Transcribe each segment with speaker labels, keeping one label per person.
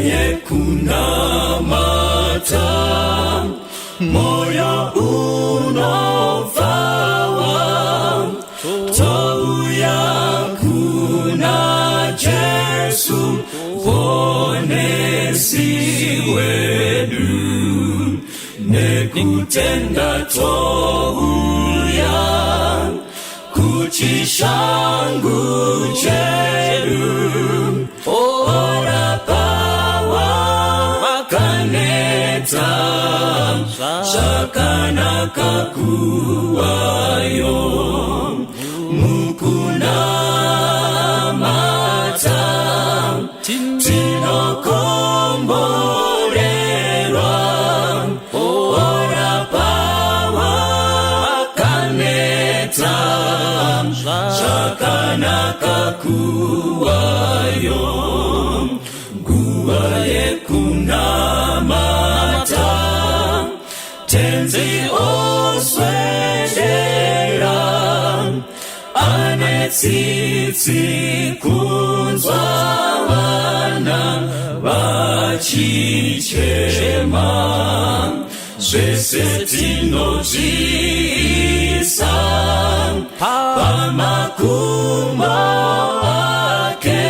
Speaker 1: Yekunamata, moyo unobvawa, touya kuna Jesu Ponesi wedu, nekutenda touya kuchishangu chedu, orapawa makaneta, zvakanaka kuwayo mukunamata, tinokomborerwa, orapawa makaneta, zvakanaka kuwayo. Nguva yekunamata, Tenzi oswedera, ane tsitsi kunzwa vana vachichema. Zvese tinozviisa pamakumbo ake,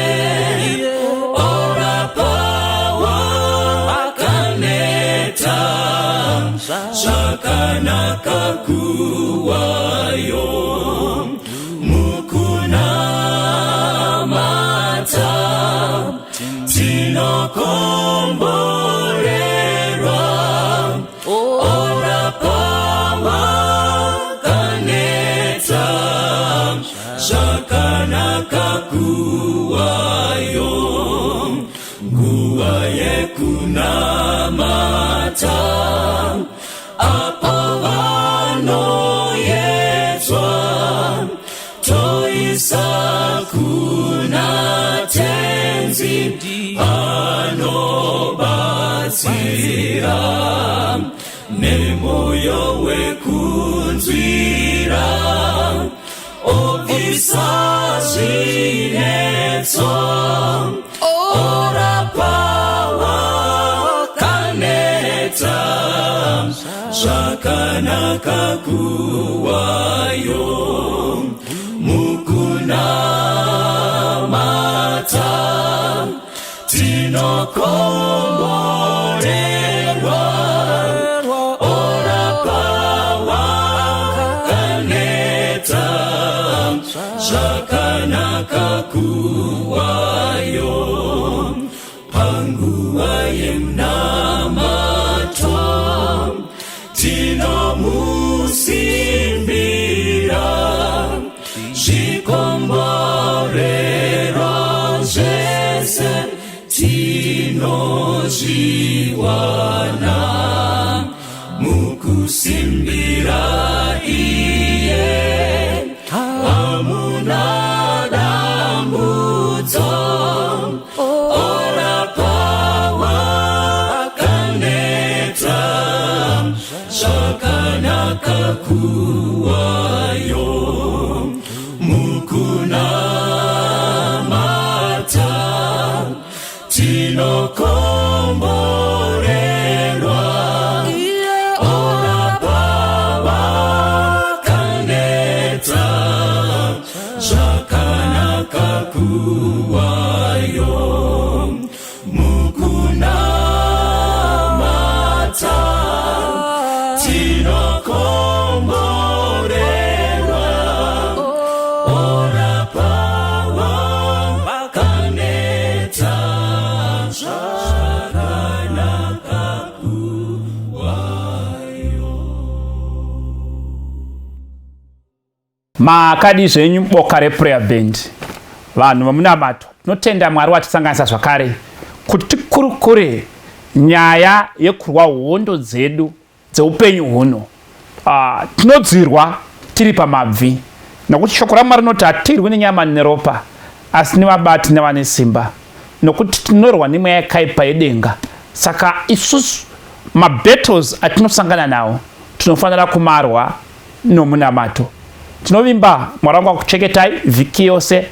Speaker 1: orapawa akaneta, zvakanaka kuwayo mukunamata, tinokomborerwa, orapawa kaneta, zvakanaka kuwayo. Nguva yekunamata, apo vanoyedzwa, toisa kuna Tenzi, anobatsira nemoyo wekunzwira, obvisa zvinetso, orapawa kaneta, zvakanaka kuwayo mukunamata, tinokomborerwa, orapawa kaneta, zvakanaka kuwayo. Panguva yemunamato tinomusimbira, zvikomborero zvese tinozviwana mukusimbira iye. Hamuna dambudzo, orapawa kaneta, zvakanaka kuwayo mukunamata, tinokomborerwa, orapawa kaneta, zvakanaka kuwayo mukunamata, tinokomborerwa, orapawa kaneta, zvakanaka kuwayo.
Speaker 2: Makadi zvenyu, boka reprayer band, vanhu vomunamato? Tinotenda Mwari watisanganisa zvakare kuti tikurukure nyaya yekurwa hondo dzedu dzeupenyu huno. Tinodzirwa tiri pamabvi, nokuti shoko raMwari rinoti hatirwi nenyama neropa, asi nevabati nevane simba, nokuti tinorwa nemweya yakaipa yedenga. Saka isusu mabattles atinosangana nawo tinofanira kumarwa nomunamato. Tinovimba Mwari wangu akuchengetai vhiki yose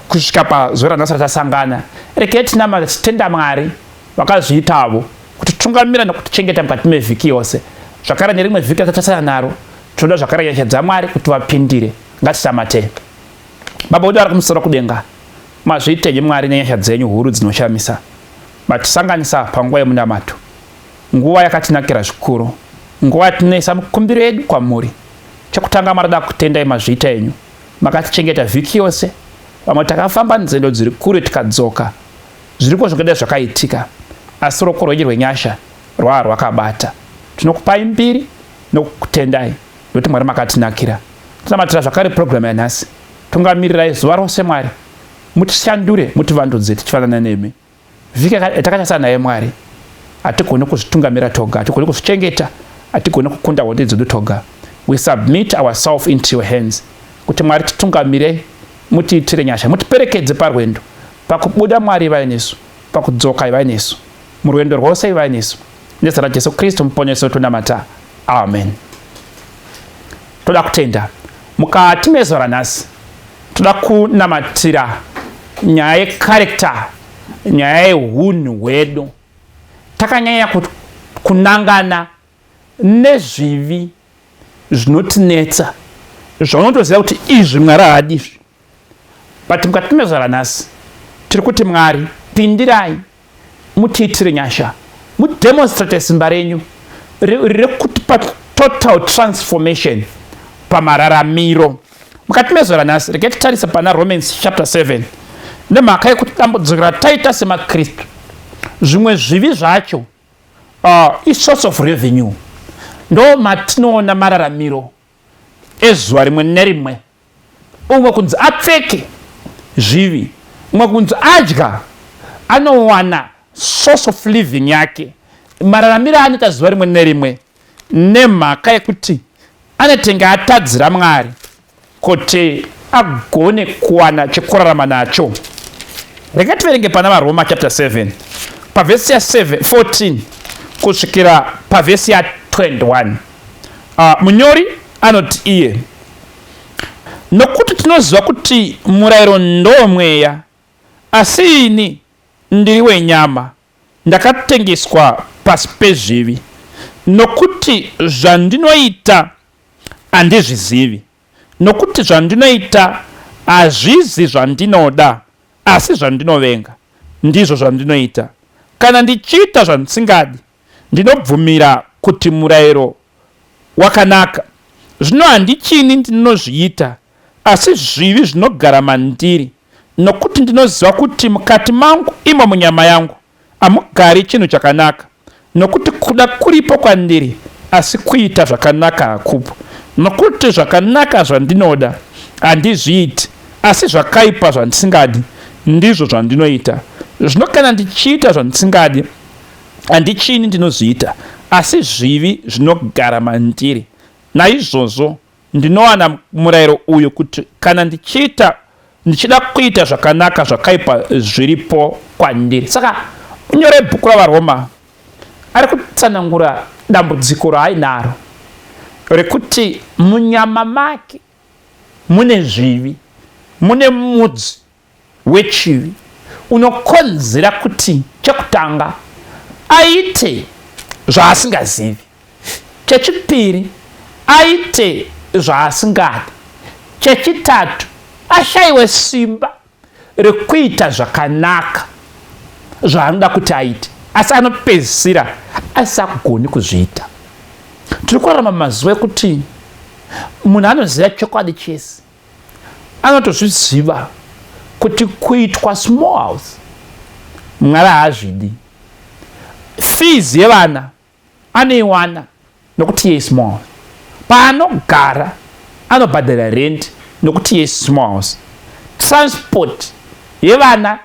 Speaker 2: kusvika pazuva ranhasi ratasangana. Rekei tinamata, titenda Mwari. Vakazviitavo kutitungamira nokutichengeta mukati mevhiki yose. Zvakare nerimwe vhiki ratatasana naro, tinoda zvakare nyasha dzaMwari kuti vapindire. Ngatitamatei. Baba wedu vari kumusoro kudenga, mazviitenyi Mwari nenyasha dzenyu huru dzinoshamisa. Matisanganisa panguva yemunamato. Nguva yakatinakira zvikuru. Nguva yatinoisa mikumbiro yedu kwamuri. Chekutanga Mwari da kutendai mazviita enyu. Makatichengeta vhiki yose. Vamwe takafamba nzendo dziri kure tikadzoka. Zviriko zvingadai zvakaitika, asi ruoko rwenyu rwenyasha rwava rwakabata. Tinokupai mbiri nokukutendai nokuti Mwari makatinakira. Tinamatira zvakare purogiramu yanhasi. Tungamirirai zuva rose Mwari, mutishandure mutivandudze tichifanana nemi. Vhiki yatakatarisa naye Mwari, hatigoni kuzvitungamira toga, hatigoni kuzvichengeta, hatigoni kukunda hondo dzedu toga. We submit ourselves into your hands kuti Mwari titungamire, mutiitire nyasha, mutiperekedze parwendo. Pakubuda Mwari ivai nesu, pakudzoka ivai nesu, murwendo rwose ivai nesu. Nezita raJesu Kristu muponesi wedu tonamata. Amen. Toda kutenda mukati mezuva ranhasi, toda kunamatira nyaya yekarekta, nyaya yehunhu hwedu. Takanyanya kunangana nezvivi zvinotinetsa zvaunotoziva kuti izvi Mwari haadi izvi, but mukati mezuva ranhasi tiri kuti Mwari pindirai, mutiitire nyasha, mudemonstrate simba renyu rekutipa total transformation pamararamiro. Mukati mezuva ranhasi regai titarise pana Romans chapter 7, nemhaka yekuti dambudziko rataita semaKristu, zvimwe zvivi zvacho isource of revenue, ndo matinoona mararamiro ezuva rimwe nerimwe. Umwe kunzi apfeke zvivi, umwe kunzi adya, anowana source of living yake, mararamiro aanoita zuva rimwe nerimwe, nemhaka yekuti anetenge atadzira Mwari kuti agone kuwana chekurarama nacho. Rega tiverenge pana vaRoma chapter 7 pavhesi ya 14 kusvikira pavhesi ya 21. Munyori anoti iye, nokuti tinoziva kuti murayiro ndomweya, asi ini ndiri wenyama, ndakatengeswa pasi pezvivi. Nokuti zvandinoita handizvizivi, nokuti zvandinoita hazvizi zvandinoda, asi zvandinovenga ndizvo zvandinoita. Kana ndichiita zvandisingadi, ndinobvumira kuti murayiro wakanaka. Zvino handichini ndinozviita, asi zvivi zvinogara mandiri. Nokuti ndinoziva kuti mukati mangu, imo munyama yangu, hamugari chinhu chakanaka, nokuti kuda kuripo kwandiri, asi kuita zvakanaka hakupo. Nokuti zvakanaka zvandinoda handizviiti, asi zvakaipa zvandisingadi ndizvo zvandinoita. Zvino kana ndichiita zvandisingadi, handichini ndinozviita, asi zvivi zvinogara mandiri. Naizvozvo ndinowana murayiro uyu, kuti kana ndichiita ndichida kuita zvakanaka, zvakaipa zviripo kwandiri. Saka munyori bhuku ravaRoma ari kutsanangura dambudziko raainaro rekuti munyama make mune zvivi, mune mudzi wechivi unokonzera kuti chekutanga aite zvaasingazivi, chechipiri aite zvaasingadi, chechitatu ashayiwe simba rekuita zvakanaka zvaanoda kuti aite, asi anopedzisira asisagoni kuzviita. Tiri kurarama mazuva ekuti munhu anoziva chokwadi chese, anotozviziva kuti kuitwa small house Mwari haazvidi. Fees yevana anoiwana nokuti iye small house, paanogara anobhadhara rent nokuti iye small house, transport yevana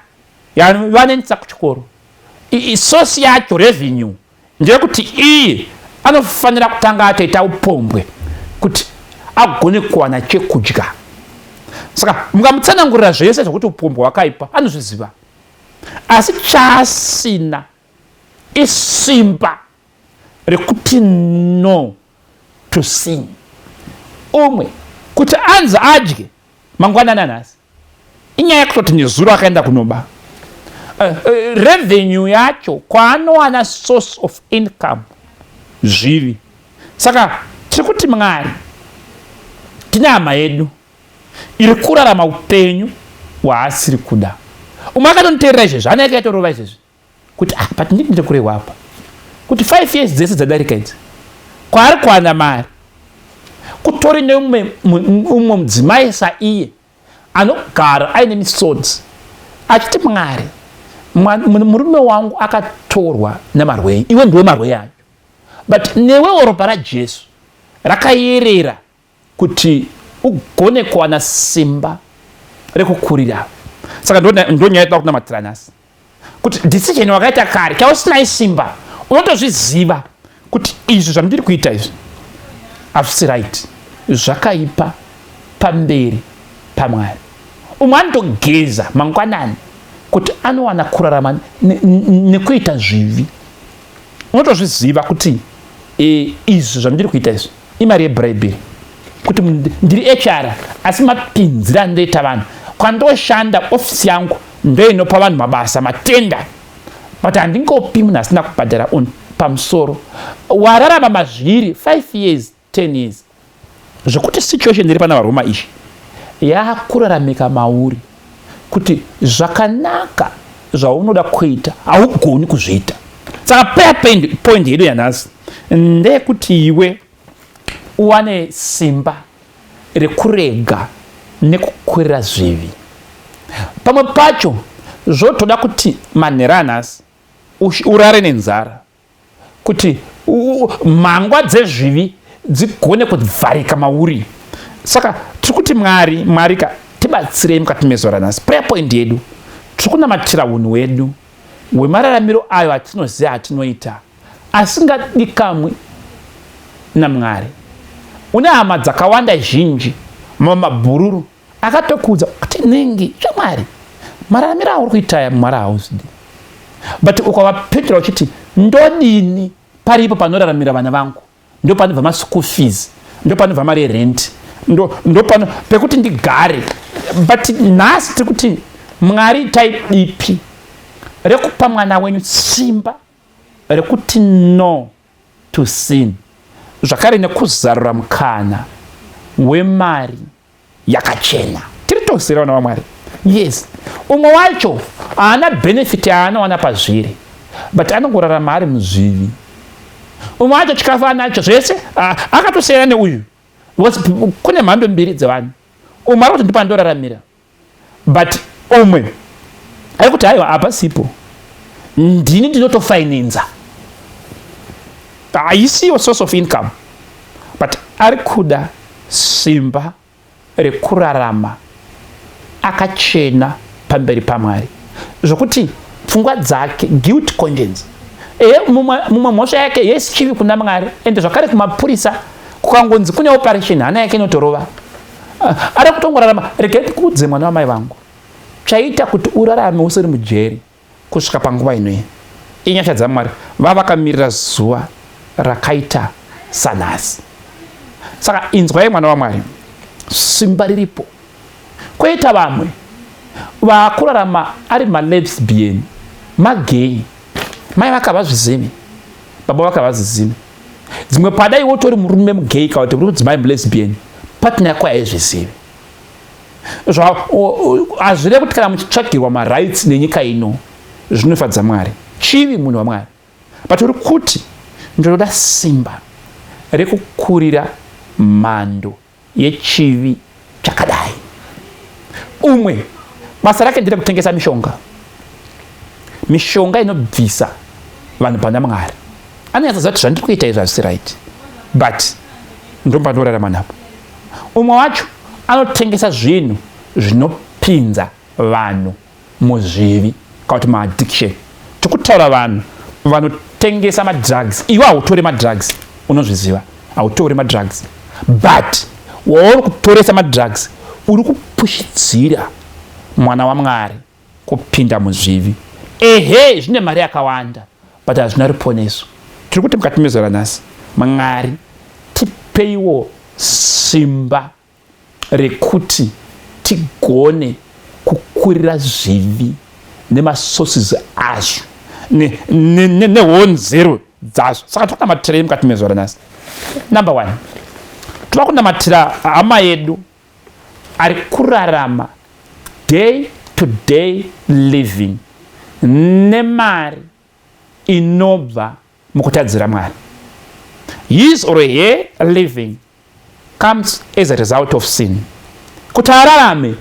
Speaker 2: vanoendesa kuchikoro, source yacho revenue ndeyekuti iye anofanira kutanga atoita upombwe kuti agone kuwana chekudya. Saka mukamutsanangurira zvese zvekuti upombwe hwakaipa, anozviziva, asi chaasina isimba rekuti no to sin. Umwe kuti anzi adye mangwanani anhasi, inyaya yekutoti nezuro akaenda kunoba. Revenue yacho kwaanowana, source of income, zvivi. Saka tiri kuti, Mwari, tine hama yedu iri kurarama upenyu hwaasiri kuda. Umwe akatoniterera izvezvi, hana yake yatorova izvezvi kuti, "Ah, but ndii ndiri kurehwa apa kuti 5 years dzese dzadarika idzi kwaari kuwana mari, kutori neumwe umwe mudzimai saiye anogara aine misodzi achiti, 'Mwari, murume wangu akatorwa nemarwei.' Iwe ndiwe marwei acho, but newewo ropa raJesu rakayerera kuti ugone kuwana simba rekukurira. Saka ndo nyaya yatoda kunamatira nhasi, kuti decision wakaita kare chausinai simba, unotozviziva kuti izvi zvandiri kuita izvi hazvisi right, zvakaipa pamberi paMwari. Umwe anotogeza mangwanani kuti anowana kurarama nekuita zvivi. Unotozviziva kuti izvi zvandiri kuita izvi imari yebribery, kuti ndiri HR, asi mapinzira andoita vanhu kwandoshanda, ofisi yangu ndoinopa vanhu mabasa, matender, but handingopi munhu asina kubhadhara pamusoro. Wararama mazviri 5 years, 10 years, zvekuti situation iri pana vaRoma izvi yakuraramika mauri, kuti zvakanaka zvaunoda kuita haugoni kuzviita. Saka prayer point yedu yanhasi ndeyekuti iwe uwane simba rekurega nekukurira zvivi. Pamwe pacho zvotoda kuti manhero anhasi urare nenzara, kuti mhangwa dzezvivi dzigone kuvharika mauri. Saka tiri kuti, Mwari, Mwari ka, tibatsirei mukati mezuva ranhasi. Prayer point yedu, tiri kunamatira unhu hwedu hwemararamiro ayo atinoziva atinoita asingadikamwi naMwari. Une hama dzakawanda zhinji, mabhururu akatokuudza kuti, "Ningi shamwari, mararamiro auri kuita aya Mwari hauzidi." But ukavapindura uchiti, "Ndodini? Paripo panoraramira vana vangu, ndo panobva maschool fees, ndo panobva mari yerent, ndo pano pekuti ndigare." But nhasi tiri kuti, Mwari, itai dipi rekupa mwana wenyu simba rekuti no to sin, zvakare nekuzarura mukana wemari yakachena. Tiri tose vana vaMwari, yes. Umwe wacho haana benefit yaanowana pazviri, but anongorarama ari muzvivi. Umwe wacho chikafu anacho zvese, akatosiyana neuyu, because kune mhando mbiri dzevanhu. Umwe ari kuti, "Ndipandinoraramira," but umwe ari kuti, "Haiwa, hapasipo, ndini ndinotofinansa, haisiyo source of income." But ari kuda simba rekurarama akachena pamberi paMwari, zvokuti pfungwa dzake, guilt conscience, ehe, mumwe mhosva yake, yes, chivi kuna Mwari, ende zvakare kumapurisa kukangonzi kune operation, hana yake inotorova. Ah, ari kutongorarama. Regai ndikuudze, mwana wamai vangu, chaita kuti urarame usiri mujeri kusvika panguva inoyi inyasha dzaMwari. Vavakamirira zuva rakaita sanhasi. Saka inzwai, mwana waMwari, simba riripo. Kwoita vamwe vaakurarama ari malesbian, magay, mai vakavazvizivi, baba vakavazvizivi. Dzimwe pada iwe utori murume mugay kana kuti uri mudzimai mulesbian, partner yako haizvizivi. Hazvirevi kuti kana muchitsvagirwa marights nenyika ino zvinofadza Mwari. Chivi, munhu waMwari. But uri kuti, "Ndinoda simba rekukurira mhando yechivi chakadai." Umwe basa rake nderekutengesa mishonga, mishonga inobvisa vanhu pana Mwari. Anonyatsoziva kuti zvandiri kuita izvi hazvisi right, but ndomba napo. Umwe wacho anotengesa zvinhu zvinopinza vanhu muzvivi, kana kuti maaddiction. Tikutaura vanhu vanotengesa madrugs. Iwe hautori madrugs, unozviziva hautori madrugs, but wauri kutoresa madrugs, uri kupushidzira mwana waMwari kupinda muzvivi. Ehe, zvine mari yakawanda, but hazvina ruponeso. Tiri kuti mukati mezuva ranhasi, Mwari, tipeiwo simba rekuti tigone kukurira zvivi. nemasources azvo nehonzero dzazvo. Saka tokunamatirei mukati mezuva ranhasi? Number one, toda kunamatira hama yedu ari kurarama day to day living nemari inobva mukutadzira Mwari. His or her living comes as a result of sin. Kuti ararame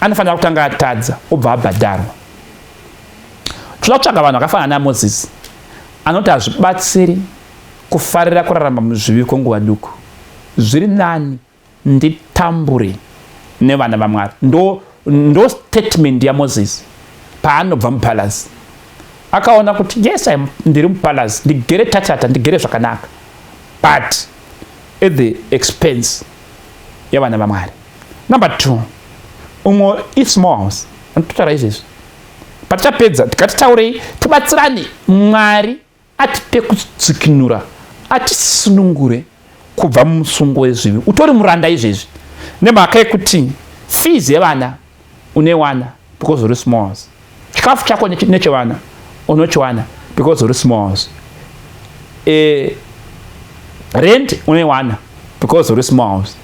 Speaker 2: anofanira kutanga atadza obva abhadharwa. Toda kutsvaga vanhu vakafanana naMozisi anoti hazvibatsiri kufarira kurarama muzvivi kwenguva duku, zviri nani nditambure nevana vaMwari. Ndo, ndo statement yaMoses paanobva mupalace. Akaona kuti yes, ndiri mupalace, ndigere tatata, ndigere zvakanaka, but at the expense yavana vaMwari. Number two, umwe ismall house anototaura izvezvi. Patichapedza tikatitaurei, tibatsirane. Mwari atipe kutsikinura, atisunungure kubva mumusungo wezvivi. Utori muranda izvezvi nemhaka yekuti fees yevana unewana because uri small house, chikafu chako nechevana unochiwana because uri small house, rent unoiwana because uri small house.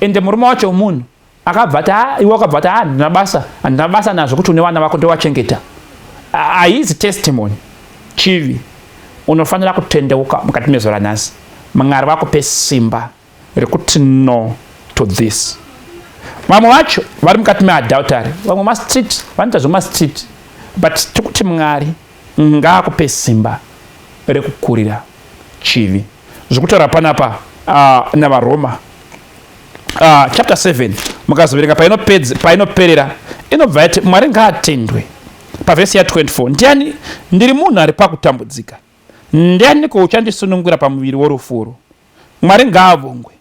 Speaker 2: Ende murume wacho munhu akabva ati, ah, iwe wakabva ati, ah, handina basa, handina basa nazvo kuti une vana vako ndowachengeta. Haizi testimony, chivi. Unofanira kutendeuka mukati mezuva ranhasi. Mwari vakupe simba rekuti no to this. Vamwe vacho vari mukati meadultery, vamwe mastreet, vanoita zvemastreet, but tikuti Mwari ngaakupe simba rekukurira chivi. Zvekutaura panapa navaRoma chapter 7, mukazoverenga painoperera, inobva yati Mwari ngaatendwe pavhesi ya24. Ndiani? Ndiri munhu ari pakutambudzika, ndianiko uchandisunungura pamuviri worufuro? Mwari ngaavongwe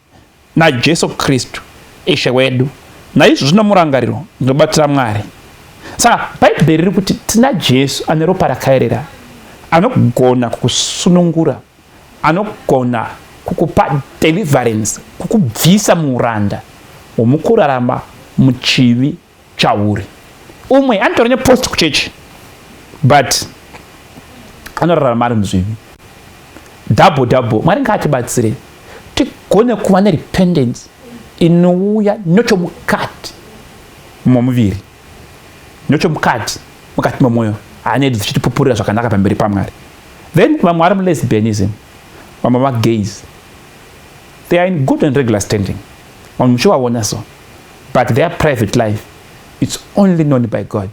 Speaker 2: naJesu Kristu Ishe wedu. Naizvo zvino murangariro ndinobatira Mwari. Saka Bhaibheri riri kuti tina Jesu ane ropa rakaerera, anogona kukusunungura, anogona kukupa deliverance, kukubvisa muuranda hwomukurarama muchivi chauri. Umwe anotori nepost kuchechi but anorarama ari muzvivi, double double. Mwari ngaatibatsire tigone kuva nerepentance inouya nechomukati momuviri, nechomukati, mukati memwoyo, hana yedu dzichitipupurira zvakanaka pamberi paMwari. Then vamwe vari mulesbianism, vamwe vagays, they are in good and regular standing, vanhu muchivaona so, but their private life, it's only known by God.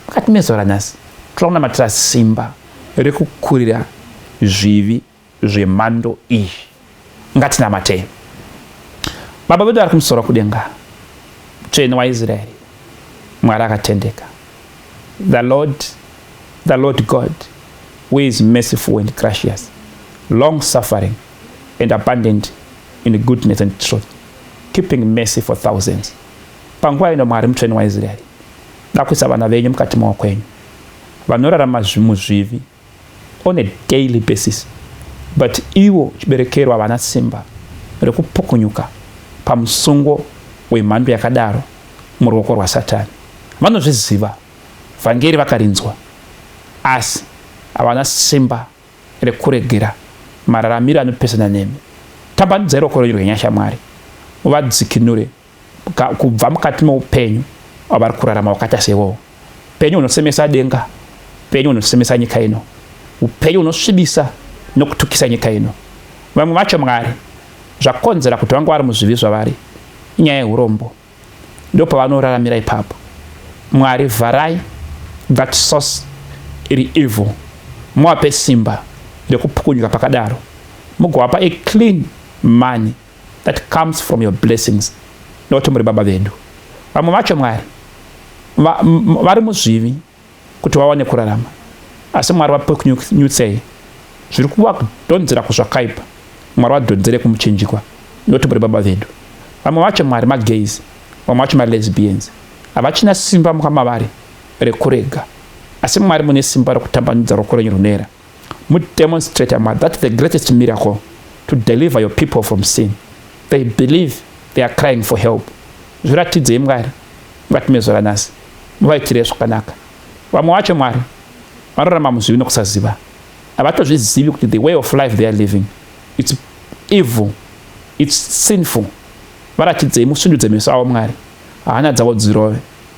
Speaker 2: Mukati mezuva ranhasi toda kunamatira simba rekukurira zvivi zvemhando iyi. Ngatinamatei. Baba vedu ari kumusoro kudenga, Mutsvene waIsraeri, Mwari akatendeka, the Lord, the Lord God who is merciful and gracious, long suffering and abundant in goodness and truth, keeping mercy for thousands. Panguva ino, Mwari Mutsvene waIsraeri, dakuisa vana venyu mukati maoko enyu vanorarama muzvivi on a daily basis, but ivo chiberekerwa havana simba rekupukunyuka pamusungo wemhando yakadaro muruoko rwaSatani. Vanozviziva, vhangeri vakarinzwa, asi havana simba rekuregera mararamiro anopesana nemi. Tambanudzai ruoko rwenyu rwenyasha, Mwari, muvadzikinure kubva mukati meupenyu hwavari kurarama hwakaita seiwowo, upenyu hunosemesa denga, upenyu hunosemesa nyika ino, upenyu hunosvibisa nokutukisa nyika ino. Vamwe vacho, Mwari, zvakonzera kuti vange vari muzvivi zvavari inyaya yeurombo, ndo pavanoraramira ipapo. Mwari, vharai that source iri evil, muvape simba rekupukunyuka pakadaro, mugovapa a clean money that comes from your blessings, nokuti muri Baba vedu. Vamwe vacho, Mwari, vari muzvivi kuti vawane kurarama, asi Mwari vapukunyutsei zviri kuvadhonzera kuzvakaipa. Mwari, vadhonzere kumuchinjikwa, nokuti muri Baba vedu. Vamwe vacho, Mwari, magays, vamwe vacho malesbians, havachina simba mavari rekurega, asi Mwari mune simba rekutambanudza ruoko renyu runoera, mudemonstrate, Mwari, that's the greatest miracle, to deliver your people from sin. They believe, they are crying for help. Zviratidzei, Mwari, mukati mezuva ranhasi, muvaitire zvakanaka. Vamwe vacho, Mwari, vanorarama muzvivi nokusaziva. Havatozvizivi kuti the way of life they are living, it's evil, it's sinful. Varatidzei, musundudze meso avo, Mwari, hana dzavo dzirove,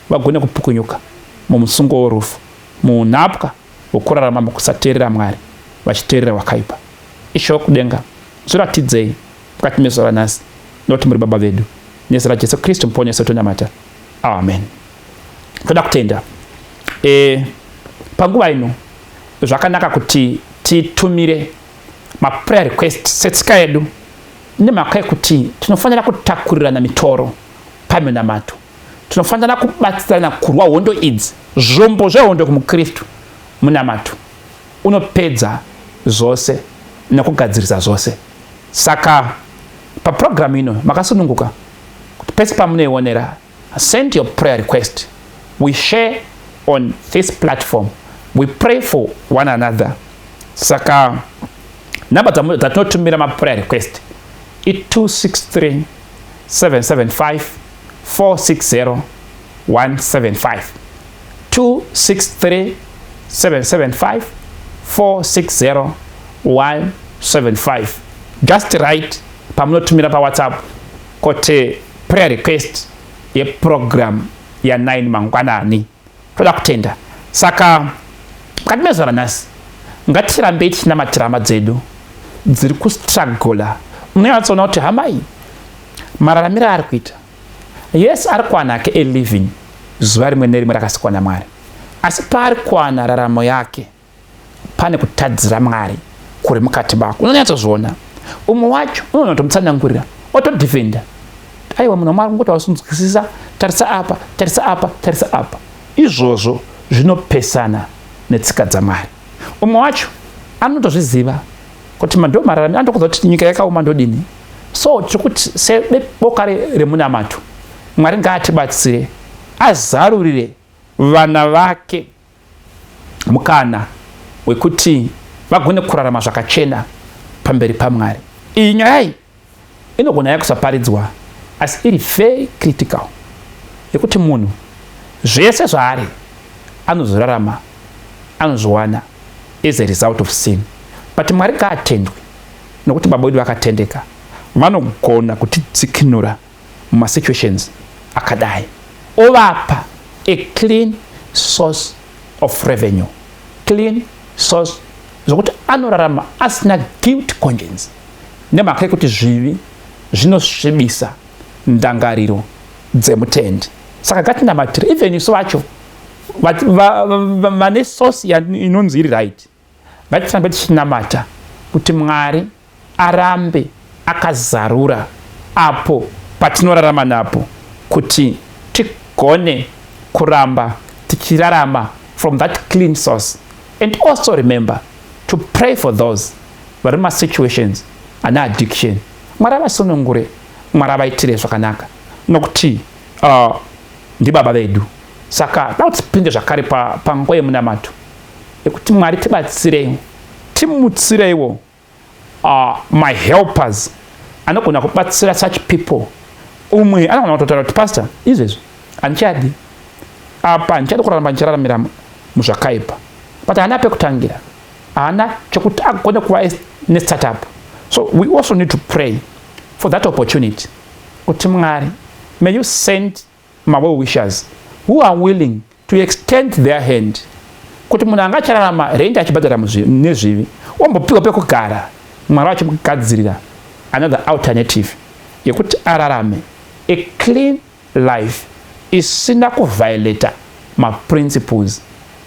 Speaker 2: vagone kupukunyuka mumusungo worufu, muunhapwa hwokurarama mukusateerera Mwari, vachiteerera wakaipa. Ishe wokudenga, zviratidzei mukati mezuva ranhasi, nokuti muri Baba vedu. Nezita raJesu Kristu Muponesi wetonamata, amen. Toda kutenda. Panguva ino zvakanaka kuti titumire maprayer request setsika yedu, nemhaka yekuti tinofanira kutakurirana mitoro paminamato. Tinofanira kubatsirana kurwa hondo idzi. Zvombo zvehondo kumuKristu munamato, unopedza zvose nekugadzirisa zvose. Saka papurogiramu ino makasununguka kuti pese pamunoionera, send your prayer request. We share on this platform, we pray for one another. Saka nhamba dzatinotumira maprayer request i263 775 460 175, 263 775 460 175. Just write pamunotumira paWhatsApp kuti prayer request yeprogram ya9 mangwanani. Toda kutenda. Saka mukati mezuva ranhasi ngatirambei tichinamatira hama dzedu dziri kustrugula. Unonyatsoona kuti hama iyi, mararamiro aari kuita, yes, ari kuwana ake aliving zuva rimwe nerimwe rakasikwa naMwari, asi paari kuwana raramo yake pane kutadzira Mwari kuri mukati mako. Unonyatsozviona. Umwe wacho unoona kutomutsanangurira, otodefenda, "Aiwa, munhu waMwari, ngoti wasunzwisisa, tarisa apa, tarisa apa, tarisa apa." Izvozvo zvinopesana netsika dzaMwari. Umwe wacho anotozviziva kuti ndo mararami, anotokuudza kuti nyika yakaoma, ndodini. So tiri kuti seboka remunamato, Mwari ngaatibatsire, azarurire vana vake mukana wekuti vagone kurarama zvakachena pamberi paMwari. Iyi nyaya iyi inogona yakusaparidzwa, asi iri very critical, yekuti munhu zvese zvaari anozorarama anozviwana as a result of sin. But Mwari ngaatendwe, nokuti Baba vedu vakatendeka, vanogona kutidzikinura mumasituations akadai, ovapa a clean source of revenue, clean source, zvokuti anorarama asina guilt conscience, nemhaka yekuti zvivi zvinosvibisa ndangariro dzemutendi. Saka ngatinamatire even isu vacho vane source inonzi iri right. Ngatirambe tichinamata kuti Mwari arambe akazarura apo patinorarama napo, kuti tigone kuramba tichirarama from that clean source. And also remember to pray for those vari mumasituations ane addiction. Mwari avasunungure, Mwari avaitire zvakanaka, nokuti ndibaba vedu. Saka da kuti tipinde zvakare panguva yemunamato yekuti Mwari tibatsireiwo, timutsireiwo my helpers anogona kubatsira such people. Umwe anogona kutotaura kuti, "Pastor, izvezvi handichadi apa, handichadi kuraramba ndichiraramira muzvakaipa," but haana pekutangira, haana chekuti agone kuva nestartup. So we also need to pray for that opportunity, kuti Mwari, may you send mawell wishers who are willing to extend their hand, kuti munhu anga achararama rendi achibhadhara nezvivi ombopiwa pekugara, Mwari vachimugadzirira another alternative yekuti ararame a clean life isina kuviolata maprinciples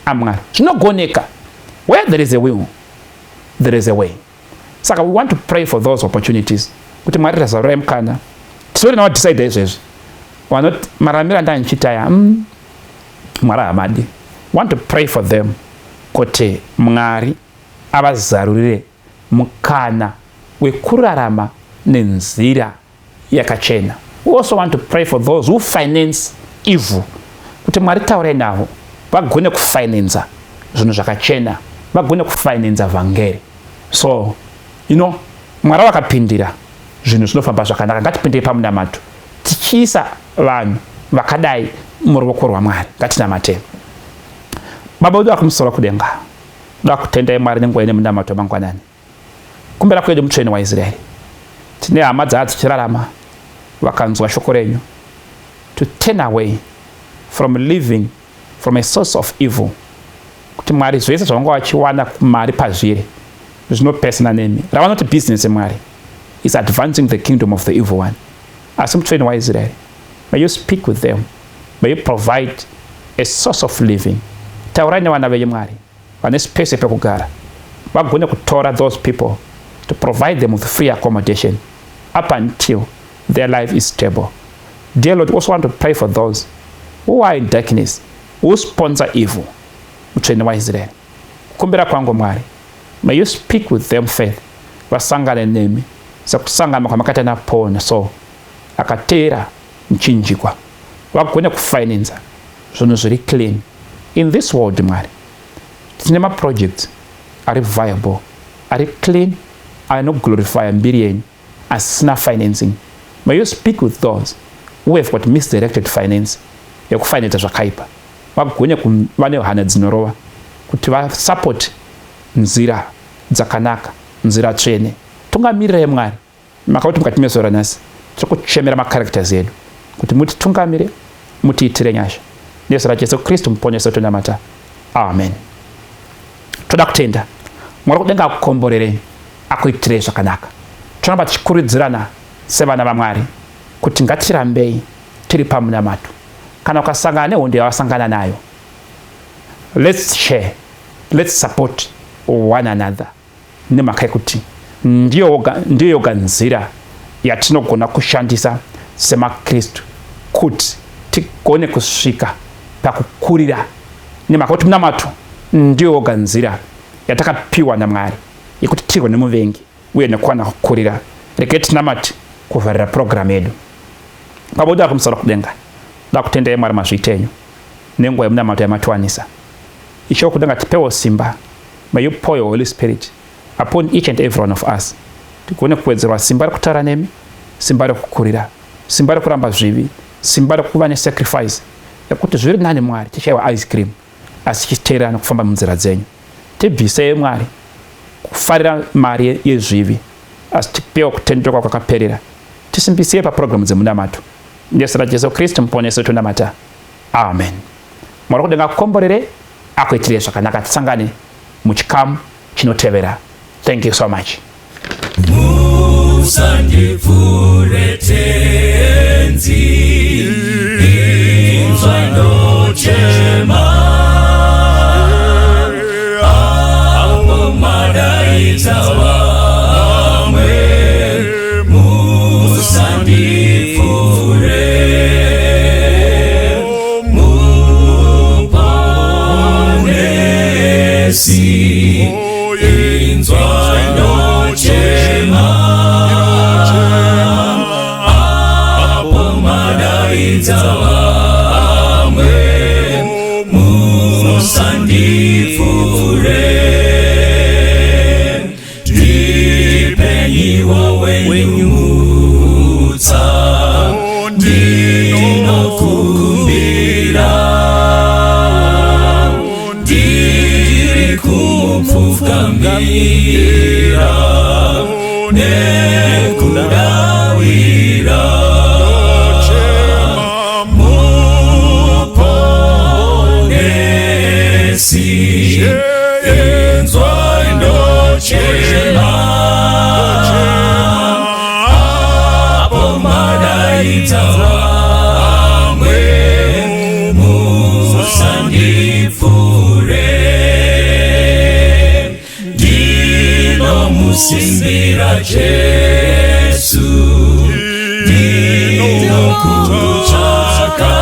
Speaker 2: aMwari. Zvinogoneka. Where there is a will, there is a way. Saka we want to pray for those opportunities, kuti Mwari razarurai mukana. Tisori nawadecide izvezvi vanoti mararamiro anda ndichiita ya Mwari hamadi. Want to pray for them kuti Mwari avazarurire mukana wekurarama nenzira yakachena. We also want to pray for those who finance evil, kuti Mwari taurai navo, vagone kufinansa zvinhu zvakachena, vagone kufinansa vhangeri. So Mwari vakapindira, zvinhu zvinofamba zvakanaka. Ngatipindei pamunamato tichiisa vanhu vakadai muruoko rwaMwari. Ngatinamatei. Baba wedu akumusoro kudenga, da kutendai Mwari nenguva ine munamato mangwanani. Kumbera kwedu mutsvene waIsraeri. Tine hama dzaa dzichirarama vakanzwa shoko renyu to turn away from living from a source of evil, kuti Mwari zvese zvavanga vachiwana mari pazviri zvinopesana nemi. Ravanoti business, Mwari, is advancing the kingdom of the evil one. Asi mutsvene waIsraeri, may you speak with them, may you provide a source of living. Taurai nevana venyu, Mwari, vane space pekugara, vagone kutora those people to provide them with free accommodation up until their life is stable. Dear Lord, we also want to pray for those who are in darkness, who sponsor evil. Mutsvene waIsraeri, kukumbira kwangu, Mwari, may you speak with them faith, vasangane nemi sekusangana kwamakaita naPaul naSaul akateera muchinjikwa, vagone kufinansa zvinhu zviri clean in this world. Mwari, tine maprojects ari viable, ari clean, anoglorifya mbiri yenyu, asina financing. May you speak with those who have got misdirected finance yekufinansa zvakaipa, vagone kuva nehana dzinorova kuti vasupport nzira dzakanaka, nzira tsvene. Tungamirirai, Mwari, makakuti mukati mezuva ranhasi tiri kuchemera macharacters edu kuti mutitungamire, mutiitire nyasha. Nezita raJesu Kristu muponesi tonamata, amen. Toda kutenda Mwari kudenga akukomborerei, akuitirei zvakanaka. Toramba tichikurudzirana sevana vaMwari kuti ngatirambei tiri pamunamato. Kana ukasangana nehondo yawasangana nayo, let's share, let's support one another, nemhaka yekuti ndiyo yoga nzira yatinogona kushandisa semaKristu kuti tigone kusvika pakukurira, nemhaka yekuti munamato ndiyo yoga nzira yatakapiwa naMwari yekuti tirwe nemuvengi uye nekuwana kukurira. Regai tinamati kuvharira purogiramu yedu. Baba wedu akumusoro kudenga, da kutendai, Mwari, mazviita enyu nenguva yemunamato yamatiwanisa. Ishe wekudenga, tipewo simba. May you pour your Holy Spirit upon each and every one of us, tigone kuwedzerwa simba rekutaura nemi, simba rekukurira, simba rekuramba zvivi, simba rekuva nesacrifice yekuti zviri nani, Mwari, tichaiwa ice cream asi tichiteerera nekufamba munzira dzenyu. Tibvisei, Mwari, kufarira mari yezvivi, asi tipewo kutendeuka kwakaperera. Tisimbisei papurogiramu dzemunamato. Nezita raJesu Kristu muponesi wetonamata, amen. Mwari kudenga akukomborere, akuitire zvakanaka. Tisangane muchikamu chinotevera. Thank you so much.
Speaker 1: Musandipfuure Tenzi, inzwa ndochema apo madaidza vamwe. Musandipfuure, Muponesi, inzwa ndochema apo madaidza vamwe. Musandipfuure, ndipenyiwo wenyu mutsa, ndinokumbira, ndiri kumupfukamira nekudawira. Muponesi, inzwa ndochema apo madaidza vamwe. Musandipfuure, ndinomusimbira Jesu, ndinokutsvaka,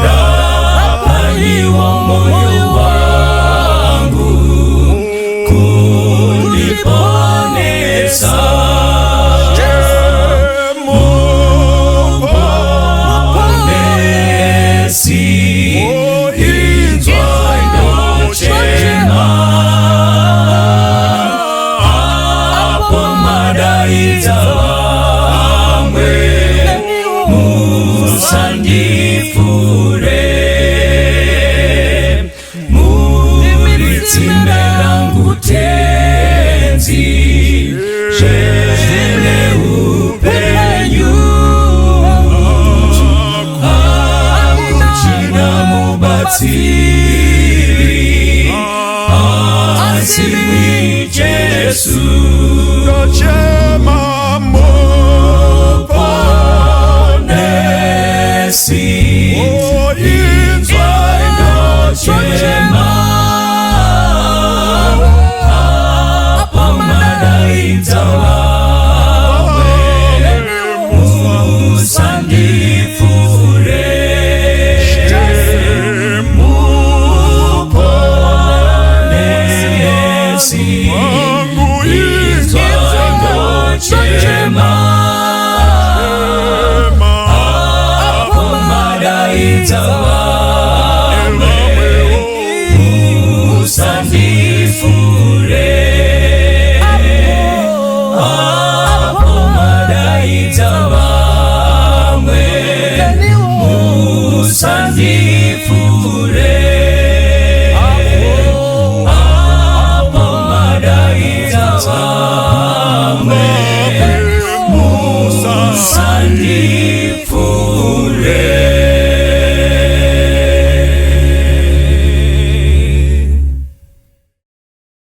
Speaker 1: rapaiwo moyo wangu kundiponesa. Muponesi, inzwa ndochema apo madaidza vamwe. Musandipfuure. Madaidza vamwe, musandipfuure. Muponesi, inzwai ndochema. Apo madaidza vamwe, musandipfuure. Apo madaidza vamwe, musandipfuure.